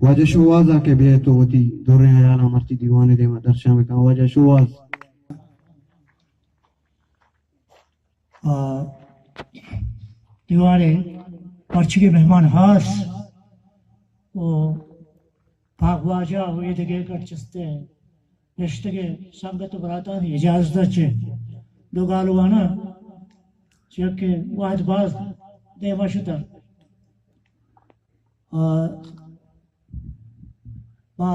واجہ شوہاز ءَ کہ بیئے تو وتی دریں ہیالاں مرچی دیوان ءِ دیما درشان بکن۔ واجہ شوہاز۔ آ، دیوان ءِ مرچیگیں مہمان ہاس و پاک واجہ و اے دگہ گڈ چست ءَ نشتگیں سنگت و براتانی اجازت ءَ چہ دو گال واناں، چیاکہ وہد باز دیما شتہ۔ آ، ما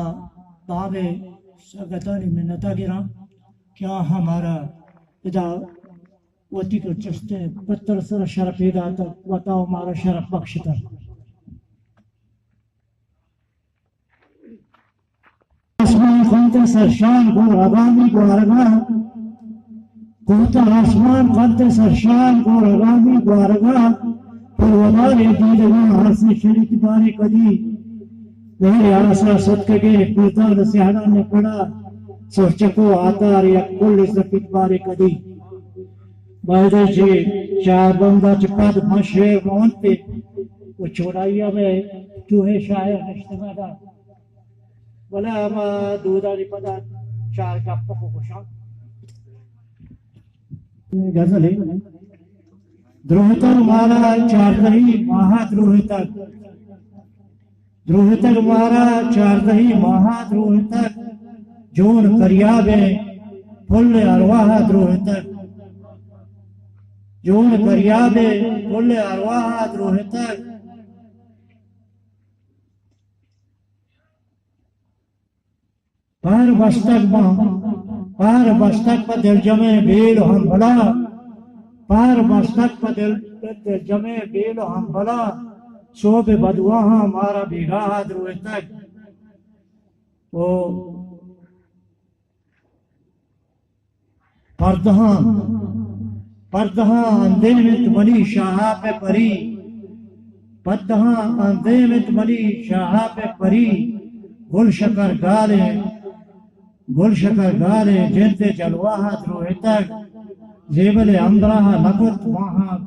باب ءِ سنگتانی منت ءَ گراں کہ آہاں مارا ادا وتی چستیں پتر سر شرپ ءَ داتگ، وتا و مارا شرپ بخشتگ۔ آسمان کنت سرشان گوں رگانی گوارگا، کوہتہ آسمان کنت سرشان گوں رگانی گوارگا، پر وبالیں دیدگاں آسے شریک بارے کدی۔ مہر آسا ستکگیں کوہتان سیاہان پڑا، سرچکو آتار یک کل سپیت بارے کدی۔ بایدے چہ چار بندا چہ پد من شعر مونتے و چونائی ہمے ٹوہے شاعر نشتگا دا۔ بلے ہما دودانی پدا چار گپ کو گوشاں۔ غزلے۔ دروہتگ مارا چاردہی ماہا دروہتگ۔ دروہتگ مارا چاردہی ماہا دروہتگ۔ جون کریابیں پل ارواہا دروہتگ۔ جون کریابیں پل ارواہا دروہتگ۔ پہر بستگ ما، پہر بستگ پہ دلجمیں بیل و ہمبلا، پہر بستگ پہ دل، دلجمیں بیل و ہمبلا، سہب بدواہاں مارا بیگاہ دروہتگ۔ او پردہاں، پردہاں اندیم انت منی شاہاپ ءِ پری، پردہاں اندیم انت منی شاہاپ ءِ پری، گل شکر گالیں، گل شکر گالیں جند ءِ جلواہ ءَ دروہتگ، زیبل ءَ ہمدراہ نہ کت ماہاں،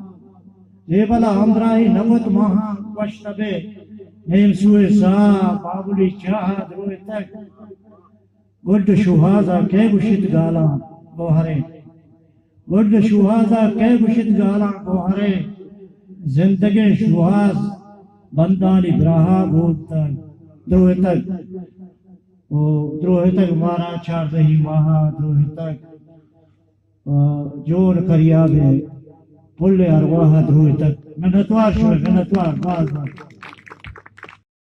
زیبل ءَ ہمدراہی نہ کت ماہاں، وش نہ بے نیم سوئے ساہ بابلی چاہ ءَ دروہتگ۔ گڈ شوہاز ءَ کئے گوشت گالاں گوہریں، گڈ شوہاز ءَ کئے گوشت گالاں گوہریں، زندگیں شوہاز بندانی براہ ءَ بوتگ، دروہتگ۔ او دروہتگ مارا چاردہی ماہ ءَ دروہتگ۔ آ، جون کریابیں پل ارواہ ءَ دروہتگ۔ منتوار شمئے، منتوار، باز باز۔